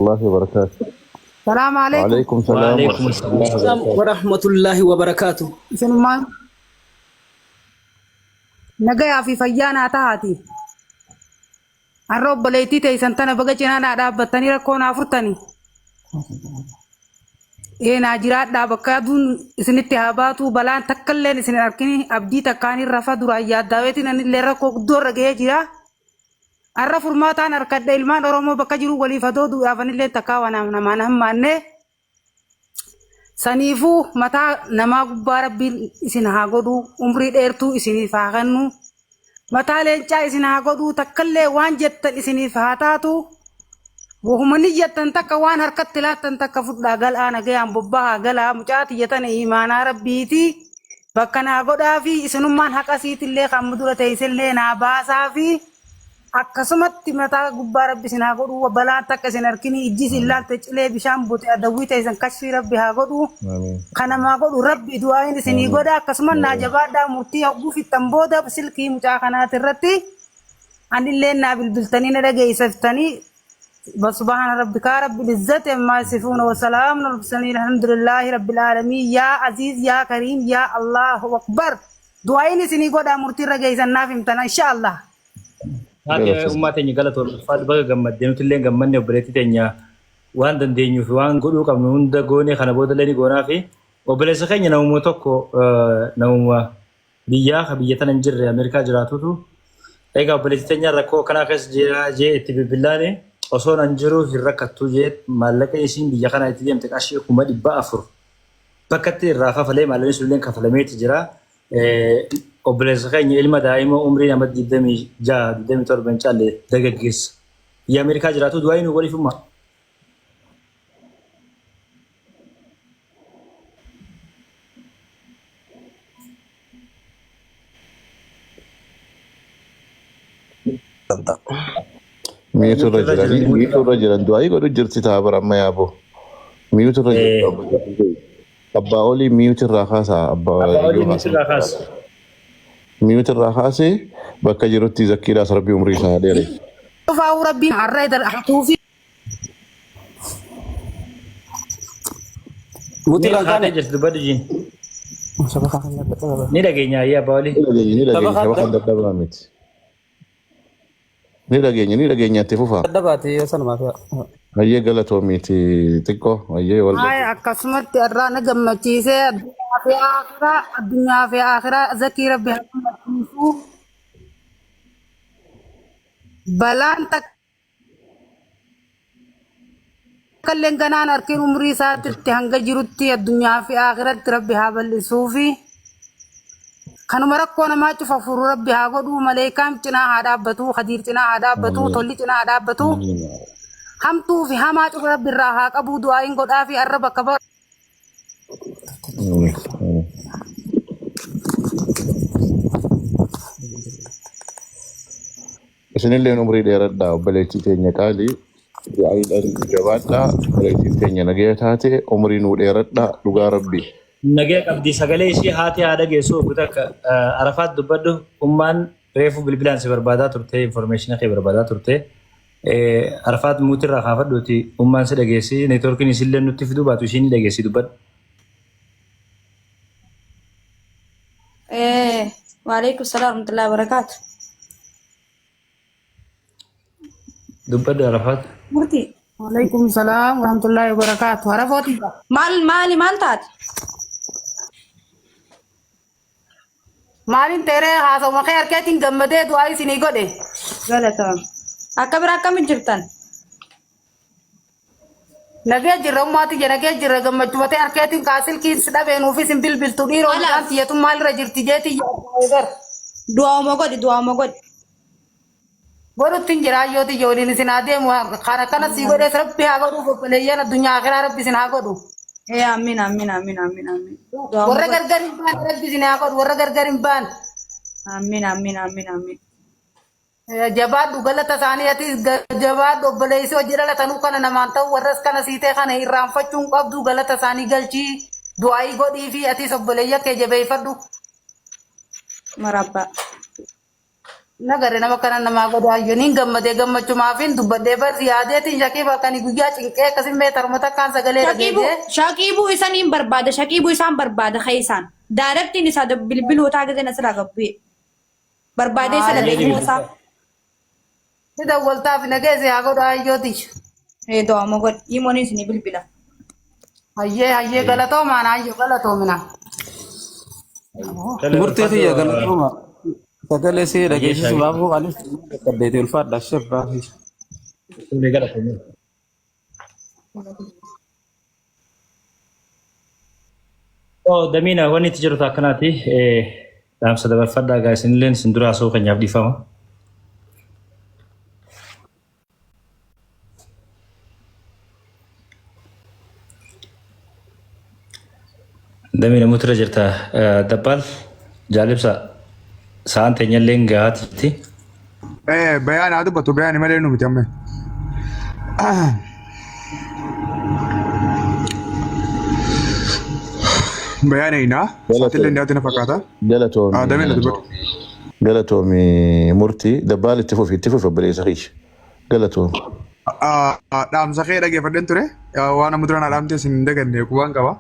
الله وبركاته. Salaamu alaikum. وعليكم السلام وعليكم ورحمة السلام. الله وبركاته. Warahmatullahi wabarakaatu. Isinummaan nagayaa fi fayyaa naa tahaati. Har'a obboleettii teessan tana baga cinaa naa dhaabbattanii rakkoo naa furtanii. Ee naa jiraadhaa bakka aduun isinitti haa baatu balaan takka illeen isin hin argini abdii takkaan hin rafa duraan yaaddaaweetiin anillee rakkoo guddoo irra gahee jira. Har'a furmaataan harkadhe ilmaan Oromoo bakka jiru waliif hadooduudhaaf anillee takkaa waan namaan hammaanne. Saniifuu mataa namaa gubbaa rabbiin isin haa godhu umrii dheertuu isiniif haa kennu mataa leencaa isin haa godhu takkallee waan jettan isiniif haa taatu wahuma ni jettan takka waan harkatti laattan takka fudhaa galaa nagayaan bobba'aa galaa mucaa tiyyatan imaanaa rabbiiti bakka naa godhaa fi isinummaan haqa siitillee kan dura teessillee naa baasaa fi akkasumatti mataa gubbaa rabbi isin haa godhu balaan takka isin harkini ijji isin laalte cilee bishaan bute adawwii teessan kashfii rabbi haa godhu. آمين. Kanamaa godhu rabbi du'aayin isinii godha akkasuma naa jabaadhaa murtii hogguu fixxan booda silkii mucaa kanaati irratti anillee naa bilbiltanii na dhageessiftanii سبحان ربك رب العزة عما يصفون وسلام على المرسلين الحمد لله رب العالمين يا عزيز يا كريم يا الله أكبر du'aayin isinii godha murtii irra geessan naaf himtana insha Allah. Haati ummaa teenya galatoon ulfaatu baga gammaddee nuti illee gammanne obboleettii teenya waan dandeenyuu fi waan godhuu qabnu hunda goonee kana booda illee ni goonaa fi obboleessa keenya namuma tokko namuma biyyaa ka biyya tana hin jirre Ameerikaa jiraatutu egaa obboleettii teenya rakkoo akkanaa keessa jira jee itti bilbilaane osoo nan jiru hin rakkattuu jee maallaqa isiin biyya kana itti deemte qarshii 400,000 bakka itti irraa kafalee maallaqni sun illee kafalameeti jira. Obboleessa keenya ilma daa'ima umrii nama 26 27 hin caalle dargaggeessa. Biyya Ameerikaa jiraatu du'aa nu godhiif umma. Mute irra jiranii mute irra jiran du'aayii godhu jirti ta'a bara amma yaaboo. Mute irra jirtu. Abbaa olii mute irraa kaasaa abbaa Abbaa olii yoo mute irraa kaasa. Mute irraa kaasee bakka jirutti zakkiidhaas rabbi umrii isaa haa dheeressu. Cufaa'uu rabbiin har'a edal hatuu fi Muti Ni irraan kaatee kaane. jirti dubbadhu jiin. Ni dhageenya ayyaa abbaa olii. Ni dhageenya ni dhageenya Sabakaan saba kan dadhabaa miti. Ni dhageenya ni dhageenya itti fufaa. dadhabaate yoo sanumaaf. Hayyee galatoomiiti xiqqoo hayyee wal Ay, akkasumatti irraa na gammachiisee addunyaa fi akhiraa addunyaa fi akhiraa zakii rabbi haa gammachiisu. Balaan takka illee ganaan harkiin umrii isaatti hanga jirutti addunyaa fi akhiratti rabbi haa bal'isuufi. Kanuma rakkoo namaa cufa furu rabbi haa godhu maleekaan cinaa haa dhaabbatu hadiir cinaa haa dhaabbatu tolli cinaa haa dhaabbatu hamtuu fi hamaa cufa rabbi irraa haa qabu du'aayin godhaa fi arra bakka bara. Isinilleen umrii dheeradhaa obboleettii teenya qaalii du'aayiidhaan jabaadhaa obboleettiin teenya nagaya taate umrii nuu dheeradhaa dhugaa rabbi. Nagee qabdi sagalee ishii haati haa dhageessu obbo takka Arafaat dubbadhu ummaan reefu bilbilaan si barbaadaa turte information kee barbaadaa turte Arafaat muutirraa kaafadhuuti ummaan si dhageessi neetworkiin isillee nutti fiduu baatu ishiin ni dhageessi dubbadhu. Waalaikum salaam warahmatullahi wabarakatuh. Dubbadhu Arafaat. Murtii. Waalaikum salaam warahmatullahi wabarakatuh. Harafooti. Maal maali maal taate? Maaliin teeree haasawuma kee harkeetiin gammadee du'aa isinii godhe. Galatama. Akka bira akkamitti jirtan? Nagee jirra ummaati je nagee jirra gammachumatee harkeetiin kaasilkiin si dhabeenuufis hin bilbiltu dhiiroo mucaan Alaaf tiyyatun maalirra jirti jeetii gar. du'auma godhi du'auma godhi. Godhutti hin jira hayyoo tiyya waliin isin haa deemu kan akkana sii godhees rabbi haa godhuuf obboleeyyan addunyaa akiraa rabbi isin haa godhu. Ee amiin amiin amiin amiin amiin. Du'auma Warra godhi. gargar hin baane rabbi isin haa godhu warra gargar hin baane. Amiin amiin amiin amiin. Jabaadhu galata isaanii ati jabaadhu obboleessi hojii dhalatanuu kana namaan ta'u warras kana siitee kana irraanfachuu hin qabdu galata isaanii galchii du'aayii godhii fi atis obboleeyya kee jabeeffadhu. Marabbaa. Nagare nama kana namaa godhu hayyoniin gammadee gammachumaafin dubbadhee barri yaadeetiin shakii bakkanii guyyaa cinqee akkasin mee tarma takkaan sagalee Shaqiibuu dhageessee. shaqiibuu isaniin barbaada shaqiibuu isaan barbaada keeysaan. Daarektiin isaa bilbiluu taa gizeen asirraa gabbu'e. Barbaadee isa Haayee. dhabe isaa. Ni dawwaltaaf nageesse haa godhu hayyooti. Ee du'aama godhi. Imoon isinii bilbila. Hayyee hayyee galatoomaan hayyoo galatoomina. Tole Murtii ulfaadhu tiyya galatooma. Sagalee si hayyee dhageessisu shaakii. baafuu anis dadhabdeeti ulfaadha shirraa. Tole galatoomi. Oh, Damiina wanni itti jirtu akkanaati. Dhaamsa dabarfadhaa gaa isinilleen isin dura haasa'uu keenyaaf dhiifama. Damiina mutura jirta. Dabbaal jaalibsa sa'aan teenyalleen gahaa jirti. Bayaan haa dubbatu bayaan malee nu miti amma. Bayaan eenyaa sa'aatillee Galatoomi. dhiyaate na fakkaata. Galatoomi. Dameen na dubbatu. Galatoomi murtii. Dabbaal itti fufi itti fufi obboleessa kiyya. Galatoomi. Dhaamsa kee dhageeffadheen ture. Waan amma duraan dhaamte isin hin daganne qubaan qaba.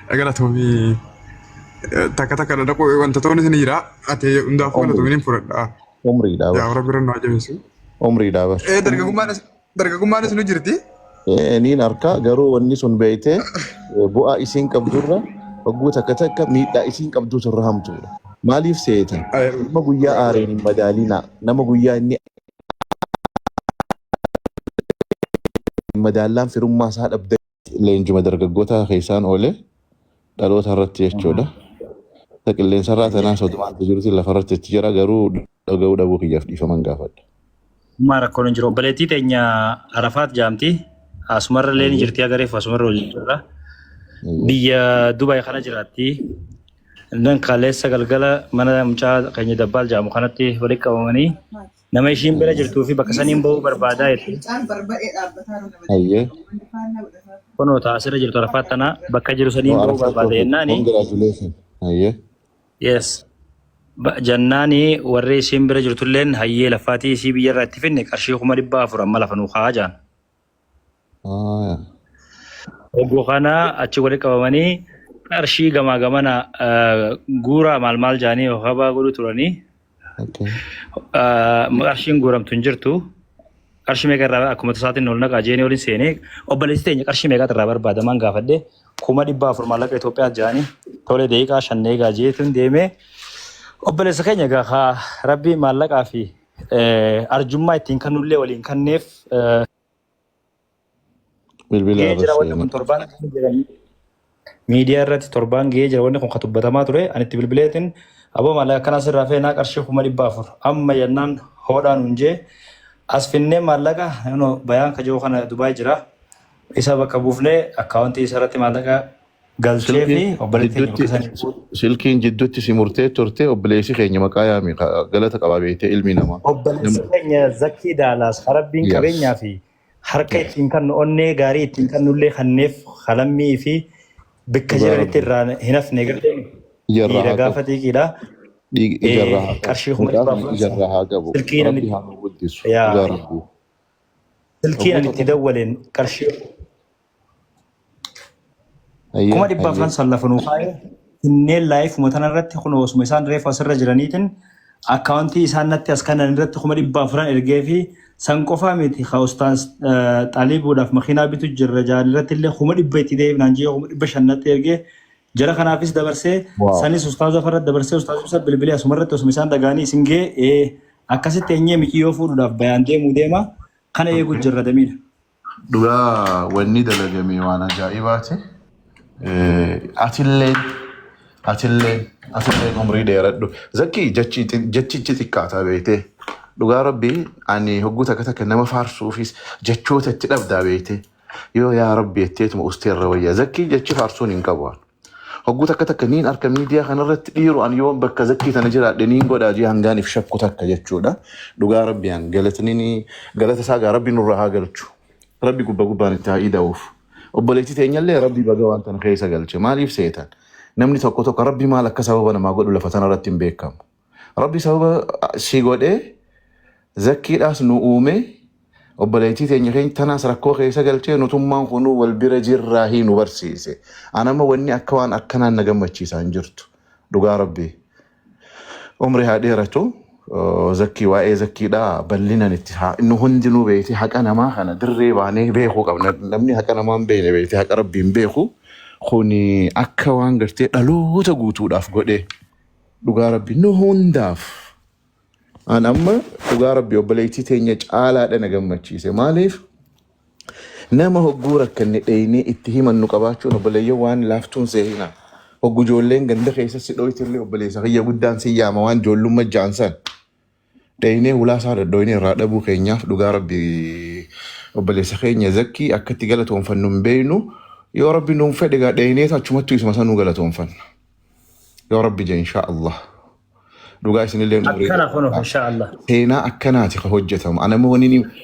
Galatoomii takka takka dhaquu wanta ta'uun isin jira. Ati hundaafuu Umrii. galatoomiin hin fudhadha. Umriidhaa Yaa bar. rabbi irra nu haa jabeessu. Umriidhaa bar. Dargaggummaan nu jirti. Niin harka garuu wanni sun beeytee bu'aa isiin qabdurra hogguu takka takka miidhaa isiin qabduutu irra hamtuudha. Maaliif seetan? Nama guyyaa aareen hin madaalinaa. Nama guyyaa inni madaallaan firummaa isaa dhabde. Leenjuma dargaggoota keessaan oole dhaloota irratti jechuudha. Ta qilleensarraa tanaa sodumaan jirutti lafarratti itti jira garuu dhaga'uu dhabuu kiyyaaf dhiifaman gaafadha. Ammaa rakkoon hin jiru. Obboleettii teenya Arafaat jaamti. Asumarra illee ni jirti agareef asumarra hojii jirra. Biyya Dubaay kana jiraatti. Nan kaleessa galgala mana mucaa keenya Dabbaal jaamu kanatti walitti qabamanii nama ishiin bira jirtuu fi bakka saniin bahuu barbaadaa jetti. Hayyee. Kunoo taasirra jirtu Arafaat tana bakka jiru saniin No, bahuu Arafaat barbaada Tawfiq. jennaani. Congratulations. Hayyee. Yes. Jannaani warri isiin bira jirtulleen hayyee lafaatii isii biyyarraa itti finne qarshii 400,000 amma lafa nuu kaa'aa jaan. Ah. Obbo kana achi walitti qabamanii qarshii gamaa gamana guuraa maal maal jaanii habaa godhu turanii Okay. Qarshiin guuramtu hin jirtu. Qarshii meeqa irraa akkuma tasaatiin ol naqaa jeenii waliin seenee obboleessi teenya qarshii meeqa irraa barbaadamaan gaafadhe 400,000 maallaqa Itoophiyaa jaanii tolee daqiiqaa 5 eegaa jeetuun deemee obboleessa keenya egaa haa rabbii maallaqaa fi arjummaa ittiin kannullee waliin kanneef Bilbila gahee irra jira wanni seenee. kun torbaan jedhanii miidiyaa irratti torbaan gahee jira wanni kun kan dubbatamaa ture ani itti bilbileetiin aboo maallaqa akkanaa sirraa feenaa qarshii 400,000 amma jennaan hoodhaan hunjee as finnee maallaqa no bayaan kajoo kana Dubaay jira isa bakka buufnee akkaawuntii isa irratti maallaqa galchee fi Silkiin obboleettii keenya jidduutti bakka sanii fuudhe. silkiin jidduutti si murtee turte obboleessi keenya maqaa yaami galata qabaa beektee ilmi namaa. Obboleessi keenya Zakkii Daalaas Rabbiin qabeenyaa fi harka ittiin kannu onnee gaarii ittiin kannullee kanneef kalammii fi bikka Dhugaa jiranitti rabbi. irraa hin hafne gartee Ijarraa dhiira haa gaafa qabu. xiiqiidha. Dhiig ijarraa haa qabu. Qarshii kuma Mucaa dhibba kana afran ijarraa haa qabu. silkiin Rabbi ani haa nu guddisu. yaa Dhugaa rabbi. silkiin Hogguu ani itti tokko dawwaleen qarshii hayyee kuma dhibba hayyee. afran san lafa nuu kaa'e finneen laayifuma tana irratti kun osuma isaan reefu asirra jiraniitiin akkaawuntii isaan natti as kanan irratti 400,000 ergee fi san qofaa miti ka ustaaz xaliibuudhaaf makiinaa bitu jirra jaan irratti illee 100,000 itti deebinaan jee 500,000 natti ergee jara kanaafis dabarsee Wow. sanis ustaaza farra dabarsee ustaaz ibsa bilbilee asuma irratti osuma isaan dhaga'anii isin gee akkasitti eenyee mikiyyoo fuudhuudhaaf bayaan deemuu deema kana eegu jirra damiidha. Dhugaa wanni dalagame waan ajaa'ibaati. Atilleen atilleen atilleen umrii dheeradhu. Zakkii jechi jechichi xiqqaataa beektee. Dhugaa rabbii ani hogguu takka takka nama faarsuufis jechoota itti dhabdaa beektee. Yoo yaa rabbi jetteetuma usteerra wayya. Zakkii jechi faarsuun hin qabu. Hogguu takka takka niin harka miidiyaa kanarratti dhiiru ani yoon bakka zakkii tana jiraadhe niin godhaa jee hangaan if shakku takka jechuudha. Dhugaa rabbi an galatni galata isaa gaa rabbi nurraa haa galchu. Rabbi gubba gubbaan itti haa ida'uuf. Obboleettii teenyallee rabbi baga waan tana keessa galche. Maaliif seetan? Namni tokko tokko rabbi maal akka sababa namaa godhu lafa tanarratti hin beekamu. Rabbi sababa si godhee zakkiidhaas nu uume, obboleettii teenya keenya tanaas rakkoo keessa galchee, nutummaan kunuu wal bira jirraa nu barsiise. Anama wanni akka waan akkanaan na gammachiisaa hin jirtu. Dhugaa Rabbii. Umri haa dheeratu. Zakkii, waa'ee zakkiidhaa bal'inaan itti haa nu hundinuu beekte, haqa namaa kana dirree baanee beekuu qabna. Namni haqa namaa hin beekne beekte haqa Rabbii hin beeku. Kuni akka waan gartee dhaloota guutuudhaaf godhee, dhugaa Rabbii nu hundaaf. An amma dhugaa Rabbii obboleettii teenya caalaadha na gammachiise. Maaliif, nama hogguu rakkanne dheeynee itti himannu qabaachuun, obboleeyyan, waan laaftuun seehina. Hoggu ijoolleen ganda keessa si dhoytillee obboleessa kiyya guddaan si yaama, waan ijoollummaa jaansan. Dheeynee hulaa isaa dhadhooyne irraa dhabuu keenyaaf, dhugaa Rabbii obboleessa keenya Zakkii akkatti galatoonfannu hin beeknu. Yoo Rabbi nuun fedhe gaa dheeyneet achumattuu isuma sanuu galatoonfanna. Yoo Rabbi je, insha Allah. Dhugaa isinillee umurii Akkana kunuun, inshaallah. Seenaa akkanaati ka hojjetamu. Anama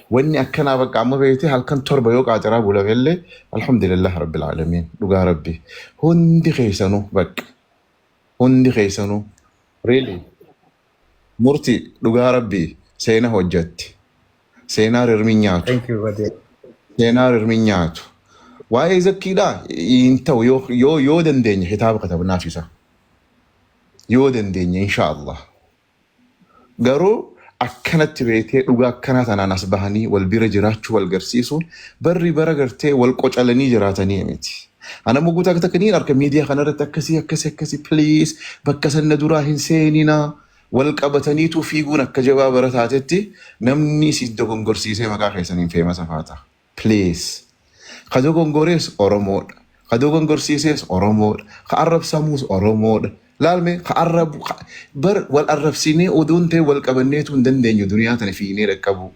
wanni akkanaa bakka amma beekte halkan 7 yoo qaaxiraa bulamellee, alhamdulillah rabbil aalamiin, dhugaa Rabbi. Hundi keessanuu, bakka hundi keessanuu, really, murti, dhugaa Rabbi seenaa hojjetti. Seenaa rirmi nyaatu. Thank you, Badee. Seenaa rirmi nyaatu. Waa'ee zakkiidhaa hin ta'u, yoo dandeenye kitaaba katabnaaf isa. Yoo dandeenye, insha Allah. Garuu akkanatti beetee dhugaa akkanaa tanaan as bahanii wal bira jiraachuu wal garsiisuun, barri bara gartee wal qocalanii jiraatanii miti. Ana muguutaa akka takkaniin harka miidiyaa kanarratti akkasii akkasii akkasii, please, bakka sanna duraa hin seeninaa. Wal qabataniitu fiiguun akka jabaa bara taatetti namni si dogongorsiisee maqaa keessaniin feemasa faata. Please. Ka dogongorees Oromoodha. Ka dogongorsiisees Oromoodha. Ka arrabsamuus Oromoodha. Laalme ka arrabu bar wal arrabsinee oduun ta'e wal qabanneetu hin dandeenyu duniyaa tana fiinee dhaqqabu.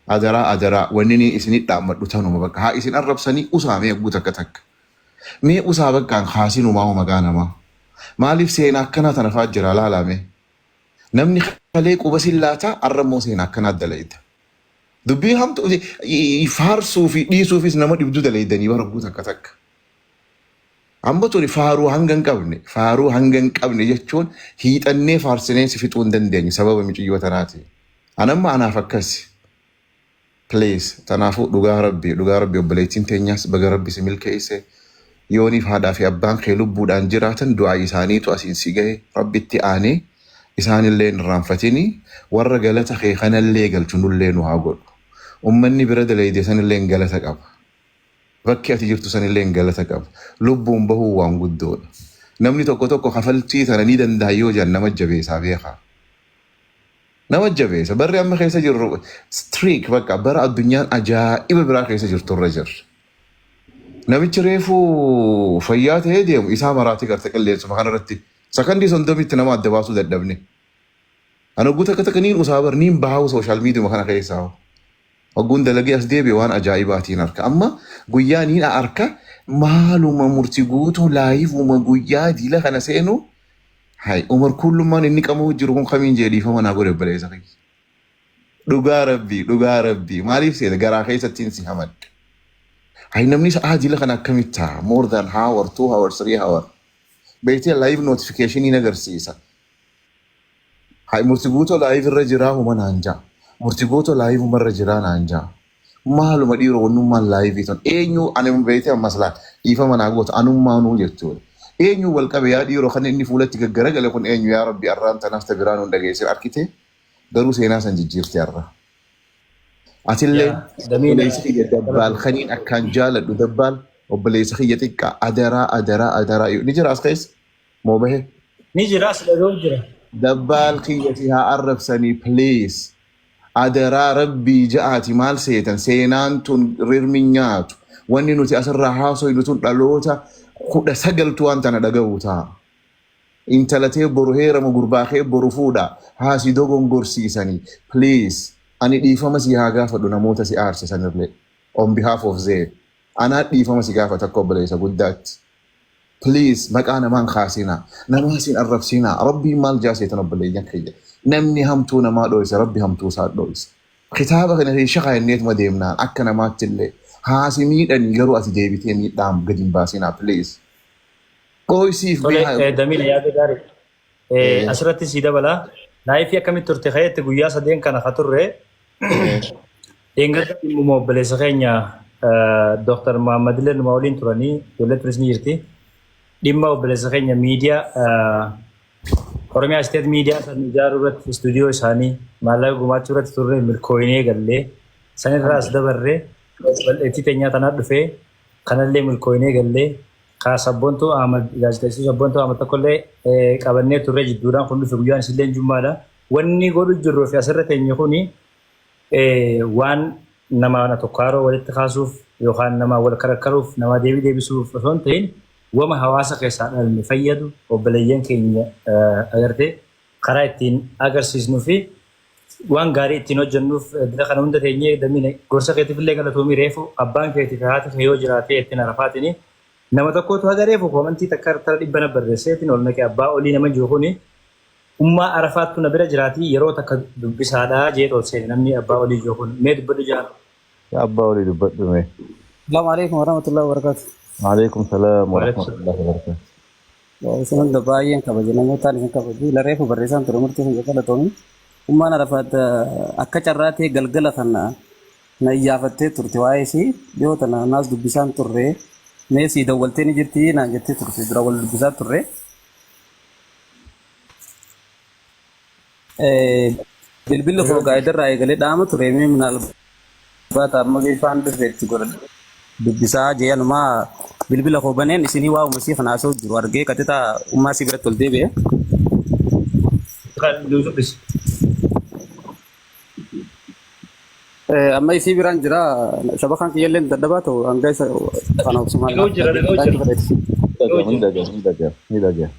Adaraa, adaraa, wanni ni isinit dhaammadhu tanuma. Bakka haa isin arrabsanii, usaa mee eeguu takka takka. Mee usaa, bakkaan kaasinumaa maqaa namaa. Maaliif, seenaa akkanaa tana fa'aa jira, laalame. Namni kalee quba sin laataa, arra immoo seenaa akkanaa dalayda. Dubbii hamtu faarsuu fi dhiisuufis nama dhibdu dalaydanii bara guutuu takka takka. Amma tuni faaruu hanga hin qabne, faaruu hanga hin qabne jechuun hiixannee faarsinee si fixuu hin dandeenyu sababa miciyyoo tanaati. Anamma anaaf akkasi. Please, tanaafuu dhugaa Rabbi, dhugaa Rabbi, obboleettiin teenyaas baga Rabbi si milkeesse. Yooniif haadhaa fi abbaan kee lubbuudhaan jiraatan, du'aa isaaniitu asiin si gahe. Rabbitti aanee isaanillee hin irraanfatini, warra galata kee kanallee galchu nullee nu haa godhu. Ummanni bira dalayde sanillee galata qaba. Bakki ati jirtu sanillee galata qaba. Lubbuun bahuu waan guddoodha. Namni tokko tokko kafaltii tana ni danda'a yoo jedhan nama jabeessaa beekaa. Nama jabeessa. Barri amma keessa jirru streak, bakka bara addunyaan ajaa'iba biraa keessa jirtu irra jirra. Namichi reefuu fayyaa ta'ee deemu isaa maraatee garte qilleensuma kanarratti sakandii 30tti nama adda baasuu dadhabne. Ani hogguu takka takka niin usaa bar, niin bahaa social media kana keessaa. Hogguun dalagee as deebi'e waan ajaa'ibaatiin harka. Amma guyyaa niin harka maaluma murti guutuu liveuma guyyaa diila kana seenu, hay Umar kullummaan inni qamoo jiru kun kamiin jee, dhiifama naa godhe obboleessa kiyya. Dhugaa Rabbii, dhugaa Rabbii, maaliif seeta, garaa keessattiin si hamadde. Hay, namni sa'aa diila kana akkamitti ta'a, more than hour, 2 hour, 3 hour. Beektee live notification agarsiisa. Hay, murti guutuu live irra jiraa huma naan ja'a. Murti guutuu live irra jiraa naan ja'a. Maaluma dhiiroo, wannummaan live tun eenyu ani beektee ammas laal dhiifama naa goota anummaanuu jechuudha. Eenyu wal qabe yaa dhiiroo, kan inni fuulatti gaggaragale kun eenyu? Yaa Rabbi, arraan tanaaf ta biraa nuun dhageessin arkite, garuu seenaa san jijjiirte har'a. Atillee Yaa damiina. Obboleessa kiyya dabbaal kaniin akkaan jaaladhu, dabbaal obboleessa kiyya xiqqaa, adaraa, adaraa, adaraa, ni jira as keessa moo bahe? Ni jira, as dhaga'u jira. Dabbaal kiyya, si haa arrabsanii, please. Adaraa Rabbii ja'aati, maal seetan, seenaan tun rirmi nyaatu. Wanni nuti asirraa haasoynu tun dhaloota 19tu waan tana dhaga'u ta'a. Intalatee boru heerama, gurbaa kee boru fuudha haasi dogongorsiisanii, please, ani dhiifama si haa gaafadhu namoota si aarsisanillee on behalf of them anaa dhiifama si gaafata akka obboleessa guddaatti. Please, maqaa namaan kaasinaa, namaa sin arrabsinaa. Rabbiin maal jaaseetan, obboleeyyan kiyya? Namni hamtuu namaa dhoyse, Rabbi hamtuu isaa dhoyse. Kitaaba kana keessa kaa'anneetuma deemnaan akka namaatti illee haasi miidhanii, garuu ati deebitee miidhaan gadi hin baasinaa, please. Dhoysiif Tole mee. Damiina, yaada gaarii. Asirratti sii dabala. Live akkamitti turte ka'eetti guyyaa sadeen kana ka turre. Dheengadda dhimma obboleessa keenya Dr. Muhammad illee numa waliin turanii ijoollee turis ni jirti. Dhimma obboleessa keenya miidiyaa Oromiyaa State Miidiyaa san ijaaruu irratti istuudiyoo isaanii maallaqa gumaachuu irratti turre milkooyinee gallee sanirraas dabarree bal'eettii teenyaa tanaa dhufee kanallee milkooyinee gallee kaa Sabboontuu Ahmad gaazexeesstuu Sabboontuu Ahmad tokkollee qabannee turre jidduudhaan kun dhufe guyyaan isillee jummaadha. Wanni godhu jirruu fi asirra teenye kuni waan nama tokkaaroo walitti kaasuuf yookaan nama wal karakkaruuf nama deebii deebisuuf osoo hin ta'in wama hawaasa keessaa dhalme fayyadu obboleeyyan keenya agartee karaa ittiin agarsiisnuu fi waan gaarii ittiin hojjennuuf dira kana hunda teenyee damine gorsa keetiif illee galatoomii. Reefu abbaan keetii fi haati kee yoo jiraatee ittiin arafaatini nama tokkotu haga reefu comment takka tara dhibba na barreesseetiin ol naqee abbaa olii nama jiru kuni ummaa arafaattu na bira jiraatii yeroo takka dubbisaadhaa jee ol seene namni abbaa olii jiru kun mee dubbadhu jaa. Yaa abbaa olii dubbadhu mee. Assalamu alaikum warahmatullahi wabarakatuh. Waalaikum salaam warahmatullahi wabarakatuh. Isin hunda baay'een kabaja, namootaan isin kabaju. Reefu barreessaan ture murtii kun galatoomi. Ummaan Arafaat akka carraa ta'e galgala kana na iyyaafattee turte waa'ee isii dhiyoo tana naas dubbisaan turre. Mee sii dawwaltee ni jirti naan jettee turte, dura wal dubbisaa turre. Bilbilli koo gaayidarraa eegalee dhaama ture, mee minaalbaata amma ifaan dhufeetti godhadhe. Dubbisaa jee anumaa bilbila koo baneen isinii waa'uma isii kana haasa'u jiru argee qaxixaa ummaa isii biratti ol deebi'e. Kan dubbisi. Amma isii biraan jira, shabakaan kiyyallee dadhabaa ta'u hanga isa kana obsumaan Dhaga'u jira, dhaga'u jira. Ni dhaga'ama, ni dhaga'ama, ni dhaga'ama.